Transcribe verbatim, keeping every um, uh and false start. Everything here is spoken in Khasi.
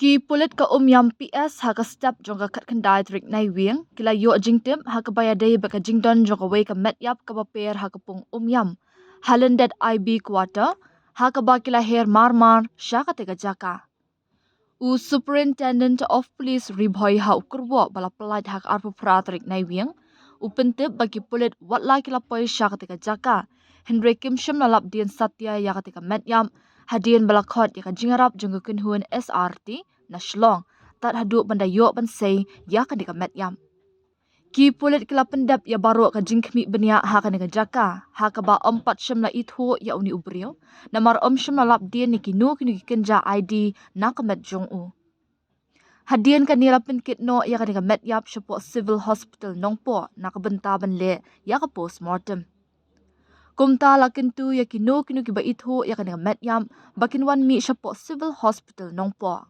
Ki pulit ka Umiam P S ha ka step jong ka khatkhyndai tarik Naiwieng ki la ïoh jingtip ha kaba ïadei bad ka jingdon jong kawei ka met ïap kaba per ha ka pung Umiam, ha lyndet I B quarter, ha kaba ki la her mar mar sha katei ka jaka. U Superintendent of Police Ri Bhoi ha u kyrwoh ba la pyllait ha ka arphew phra tarik Naiwieng, u pyntip ba ki pulit wat la ki la poi sha katei ka jaka, hynrei kim shym la lap dien satia ïa katei ka met ïap, hadien ba la khot ïa ka jingïarap jong ka kynhun S R T na Shillong, tad haduh ban da ïoh ban sei ïa kane ka met ïap. Ki pulit ki la pyndep ïa baroh ka jingkhmih bniah ha kane ka jaka, ha kaba ym pat shym la ithuh ïa une u briew, namar ym shym la lap dien ïa kino kino ki kynja I D na ka met jong u. Hadien kane la pynkit noh ïa kane ka met ïap shapoh Civil Hospital Nongpoh na ka bynta ban leh ïa ka postmortem. Kumta la kyntu ïa kino kino kiba ithuh ïa kane ka met ïap ba kin wan mih shapoh Civil Hospital Nongpoh.